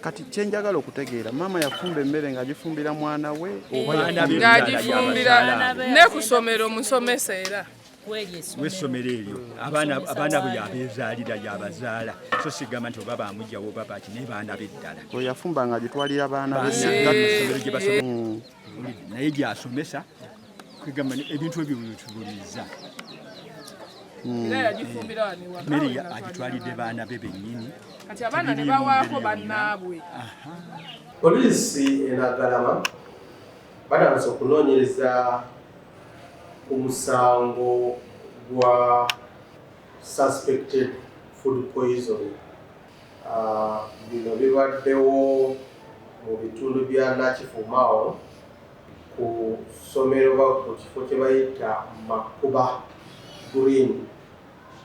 Kati kyenjagala okutegeera, maama yafumba emmere ng'agifumbira mwana we oba ng'agifumbira ne ku ssomero musomesa era w'essomero eryo abaana bwe yabeezaalira yabazaala, so sigamba nti oba bamugjawo oba baki, naye baana be ddala. Oyo yafumba ng'agitwalira baana be? Essomero gye basoma naye gyasomesa, kwegamba ebintu ebyo bwebitubuliza. Era yagifumbira wano ewaka. Mmere agitwalidde baana be bennyini. Kati abaana ne bawaako bannaabwe. Poliisi e Naggalama batandise okunoonyereza ku musango gwa suspected food poison. Bino bibaddewo mu bitundu bya Nakifuma awo ku ssomero oba ku kifo kye bayita Makuba Green,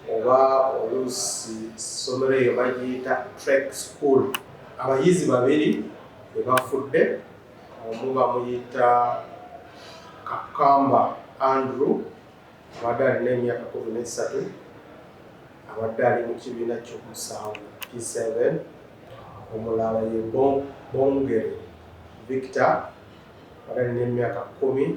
oba oluusi ssomero eyo bagiyita Trek School. Abayizi babiri be bafudde, omu bamuyita Kakamba Andrew, abadde alina emyaka 13, abadde ali mu kibiina ky'omusanvu P7. Omulala ye Bongere Victor, abadde alina emyaka 10,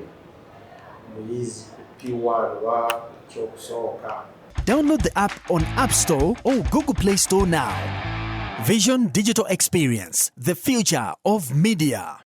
muyizi ku P1 oba kyokusooka. Download the app on App Store or Google Play Store now. Vision Digital Experience, the future of media.